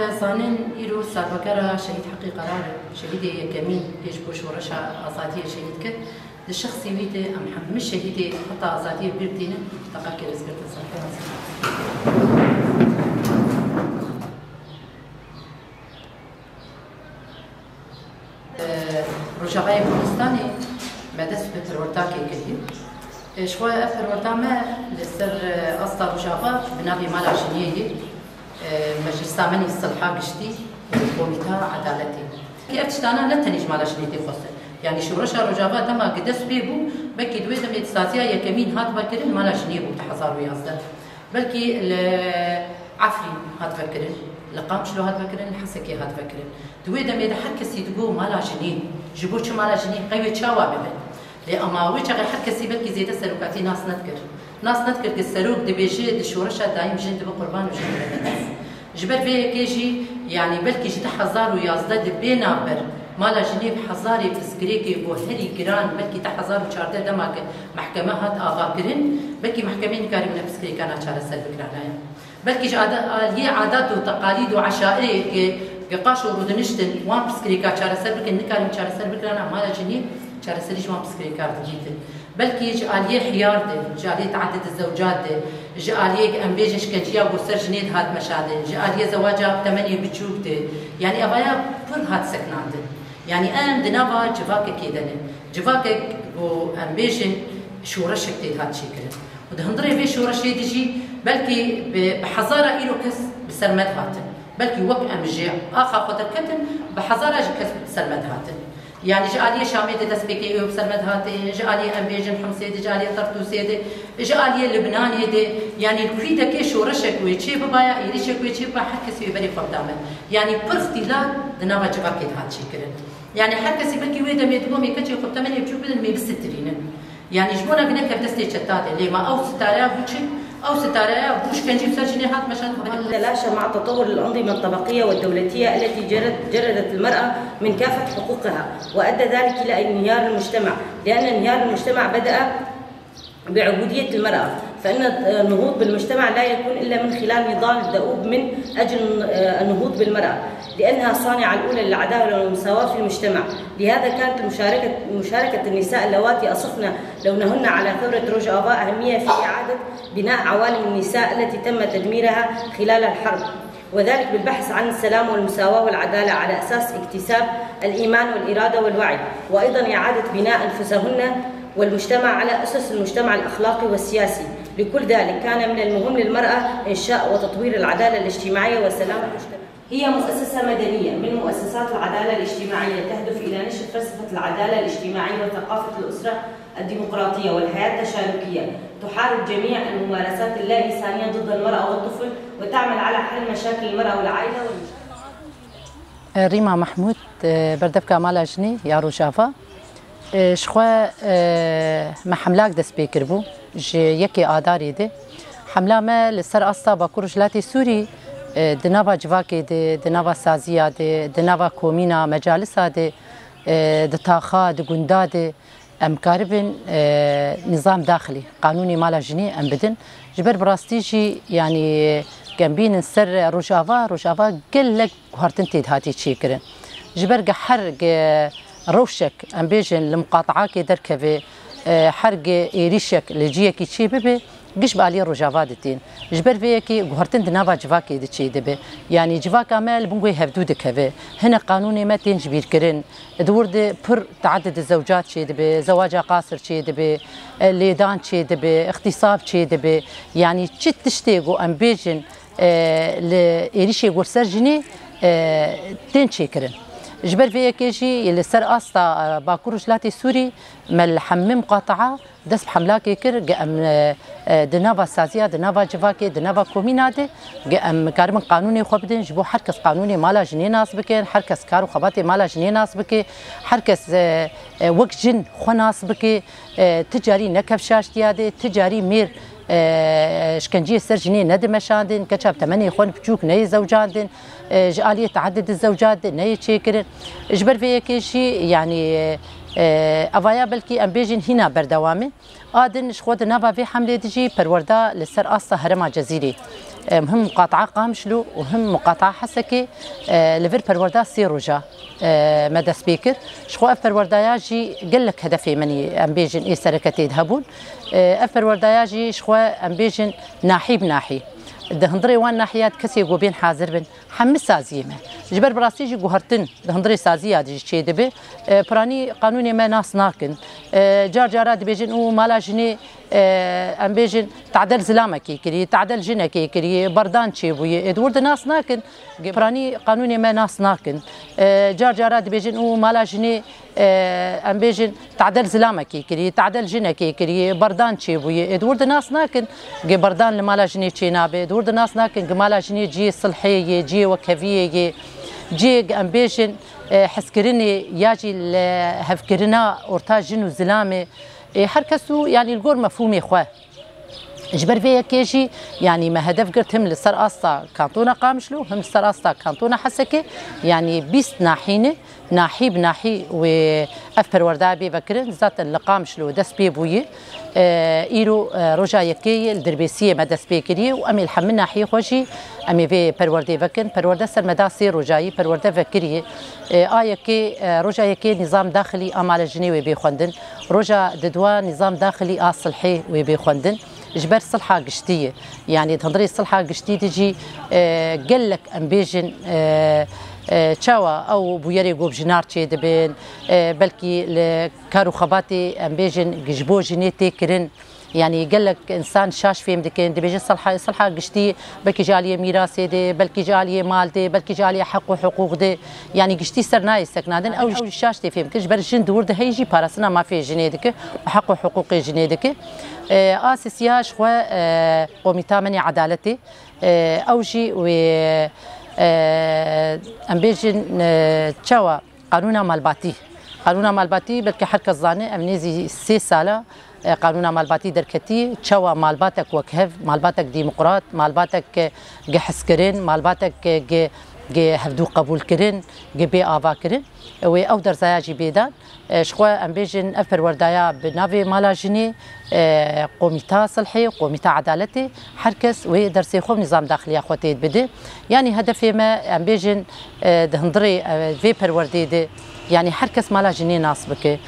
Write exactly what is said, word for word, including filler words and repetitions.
Zanin îro salvegera şehîd Heqî Qerar, şehîdê yekemîn yê ji bo şoreşa azadiyê şehîd kir. Di şexsî wî de em hemû şehîdê heta azadiyê bîr tînin, teqakê rêzgirtin ser. Rojavayê Kurdistanê me dest bi perwertakê kiriye. Ji xwe ev perwerda me li ser asta Rojava bi navê Mala Jinê yê, Meclisa Menî Silha Giştî û Komîta Edaletê. Ev tiştana ne tenê ji Mala Jinê tê xwestin. Yanî şoreşa Rojava dema ku dest pê bû, belkî di wê demê de saziya yekemîn hat vekirin, Mala Jinê bû di hezar û yazdeh. Belkî li Efrîn hat vekirin, li Qamişlo hat vekirin, li Hesekê hat vekirin. Di wê demê de her kesî digot mala jinê. Ji bo çi mala jinê? Qey wê çawa bibe? Lê ama wê çaxê her kesî belkî zêde serokatî nas nedikir. Nas nedikir ku serok dibêje di şoreşa dayîm jin dibe qurban û jin dibe qedez. Ji ber vê yekê jî, yanî belkî ji du hezar û yazdeh de bê navber mala jinê bi hezarê pirsgirêkê ku herî giran, belkî du hezar û çardeh dema ku mehkeme hat avakirin, belkî mehkemê nikarîbûne pirsgirêkana çareser bikiranaye. Belkî ji ada-, aliyê adat û teqalîd û eşairê ku, ku qaşo rûdiniştin, wan pirsgirêka çareser bikin, nikarîn çareser bikirana, mala jinê çareserî ji wan pirsgirêka digihîtin. Belkî ji aliyê hiyar de, ji aliyê teedid zewcat de, ji aliyê em bêjin şkenciya ku ser jinê dihat meşandin, ji aliyê zewaca temenê biçûk de, yanî evaya pir hat sekinandin. Yanî em di nava civakekê de ne. Civakek ku em bêjin şoreşek tê dihat çêkirin. Û di hundirê vê şoreşê de jî belkî bi, bi hezara îro kes bi ser me dihatin. Belkî wek em ji axa xwe derketin, bi hezara jî kes bi ser me dihatin. Yanî ji aliyê Şamê de destpêkê ew bi ser me dihatin, ji aliyê em bêjin Himsê de, ji aliyê Tertûsê de, ji aliyê Libnanê de, yanî li kû dekê şoreşek wê çê bibaya, êrişek wê çê biba, her kes wê berê xwe bida me. Yanî pir îxtîlat di nava civakê dihat çêkirin. Yanî her kesî belkî wê demê digot, mê keçê xwe temenê biçûk bidin, mê bisitirînin. Yanî ji bona ku nekeve destê çeta de, lê ma ew sitareya bû çi? Ew sitareya bû şkencî û ser jinê hat meşandin. تلاشى مع تطور الأنظمة الطبقية والدولتية التي جرد-، جردت المرأة من كافة حقوقها، وأدى ذلك إلى انهيار المجتمع، لأن انهيار المجتمع بدأ بعبودية المرأة، فإن النهوض بالمجتمع لا يكون إلا من خلال نضال دؤوب من أجل النهوض بالمرأة، لأنها الصانعة الأولى للعدالة والمساواة في المجتمع. لهذا كانت المشاركة، مشاركة النساء اللواتي أصفن لونهن على ثورة روجافا أهمية في إعادة بناء عوالم النساء التي تم تدميرها خلال الحرب، وذلك بالبحث عن السلام والمساواة والعدالة على أساس اكتساب الإيمان والإرادة والوعي، وأيضًا إعادة بناء أنفسهن والمجتمع على أسس المجتمع الأخلاقي والسياسي. لكل ذلك، كان من المهم للمرأة إنشاء وتطوير العدالة الاجتماعية والسلام المجتمعي. هي مؤسسة مدنية من مؤسسات العدالة الاجتماعية، تهدف إلى نشر فلسفة العدالة الاجتماعية وثقافة الأسرة الديمقراطية والحياة التشاركية، تحارب جميع الممارسات اللا إنسانية ضد المرأة والطفل، وتعمل على حل مشاكل المرأة والعائلة والمجتمع. Rîma Mehmûd, e, berdevka Mala Jinê ya Rojava. E, ji xwe, e, me hemlak dest pê kiribû ji yekê Adarê de. Hemla me li ser asta Bakur Rojhilatê Sûrî, e, di nava civakê de, di nava saziya de, di nava komîna, mecalisa de, e, di taxa, di gunda de, em karibin, e, nîzam daxilî, qanûnê mala jinê em bidin. Ji ber bi rastî jî, yanî, em bînin ser Rojava, Rojava gelek guhertin tê dihatî çêkirin. Ji ber ge her ge rewşek, em bêjin, li muqataakê derkeve, e, her ge êrîşek li ciyekî çê bibe, giş bi aliyê Rojava ditîn. Ji ber vê yekê guhertin di nava civakê de çê dibe. Yanî civaka me li bin guhê hevdû dikeve. Hinek qanûnê me tên jibîrkirin. Di wir de pir teedid zewcat çê dibe, zewaca qasir çê dibe, e, lêdan çê dibe, îxtîsab çê dibe. Yanî çi tiştê ku em bêjin, e, li êrîşê ku li ser jinê, e, tên çêkirin. Ji ber vê yekê jî li ser asta, e, Bakur Rojhilatê Sûrî me li hemî muqataa dest bi hemlakê kir, ge em, e, e, di nava saziya, di nava civakê, di nava komîna de, ge em karibin qanûnê xwe bidin, ji bo her kes qanûnê mala jinê nas bike, her kes kar û xebatê mala jinê nas bike, her kes, e, e, wek jin xwe nas bike, e, ti carî ne kevşaştiya de, ti carî mêr, e, şkenciyê ser jinê nedimeşandin, keça bi temenê xwe biçûk neyê zewcandin, e, ji aliyê teedid zewcat de neyê çêkirin. Ji ber vê yekê jî, yanî, e, E, evaya belkî em bêjin hîna berdewam e. A din ji xwe di nava vê hemlê de jî perwerda li ser asta herêma Cezîrê, e, him muqataa Qamişlo û him muqataa Hesekê, e, li vir perwerda sê roja, e, me dest pê kir. Ji xwe ev perwerdaya jî gelek hedefê min ê, em bêjin, ê sereke tê de hebûn. E, ev perwerdaya jî ji xwe em bêjin nahî bi nahî. Di hundirê wan nahiya de kesê ku bên hazir bin, hemî saziyê me. Ji ber bi rastî jî guhertin di hundirê saziya de jî çêdibe. E, piranî qanûnê me nas nakin. E, car cara dibêjin û mala jinê, e, em bêjin tadel zilamekê kiriye, tadel jinekê kiriye, berdan çêbûye. Ê, di wir de nas nakin. Piranî qanûnê me nas nakin. E, car cara dibêjin û mala jinê, e, em bêjin tadel zilamekê kiriye, tadel jinekê kiriye, berdan çêbûye. Ê, di wir de nas nakin, gi berdan li mala jinê çênabe. Di wir de nas nakin, gi mala jinê cihê silhê yê, cihê wekheviyê yê, cihê, em bêjin, e, hezkirinê ya jî li hevkirina orta jin û zilamê. E, her kes û, yanî, li gor mefhûmê xwe. Ji ber vê yekê jî, yanî, me hedef girt him li ser asta kantona Qamişlo, him li ser asta kantona Hesekê, yanî, bîst nahî ne, nahî bi nahî wê ev perwerda bê vekirin. Zaten li Qamişlo dest pê bûye. E, îro, e, roja yekê ye, li Dirbêsiyê me dest pê kiriye û em ê li hemî nahiyê xwe jî em ê vê perwerdê vekin. Perwerde ser me da sê rojayî, perwerde vekiriye. E, a yekê, e, roja yekê nîzam daxilî a mala jinê wê bê xwendin. Roja didwa nîzam daxilî a silhê wê bê xwendin. Ji ber silha giştî ye. Yanî di hundirê silha giştî de jî, e, gelek, em bêjin, e, e, çawa ew bûyerê ku bi jinar çêdibin, e, belkî li kar û xebatê, em bêjin, ji bo jinê tê kirin. Yanî gelek însan şaş fêm dikin, dibêjin silha, silha giştî belkî ji aliyê mîrasê de, belkî ji aliyê mal de, belkî ji aliyê heq û hiqûq de. Yanî giştî ser nayê seknandin, ew, ew jî şaş tê fêm kirin. Ji ber jin di wir de heye jî parastina mafê jinê dike û heq û hiqûqê jinê dike. E, a sisiya ji xwe, e, Komîta me nê Edaletê, e, ew jî wê, e, em bêjin, e, çawa qanûna malbatî. Qanûna malbatî belkî her kes zane, ev nêzî sê sala, e, qanûna malbatî derketî, çawa malbatek wekhev, malbatek demokrat, malbatek, e, gi hezkirin, malbatek, e, gi, gi hevdû qebûlkirin, gi bê avakirin, wê ew derzaya jî bê dan. E, ji xwe em bêjin ev perwerdaya bi navê mala jinê, e, Komîta Silhê, Komîta Edaletê, her kes wê dersê xwe û nîzam daxiliya xwe tê bide. Yanî hedefê me, em bêjin, e, di hundirê, e, vê perwerdê de, yanî her kes mala jinê nas bike.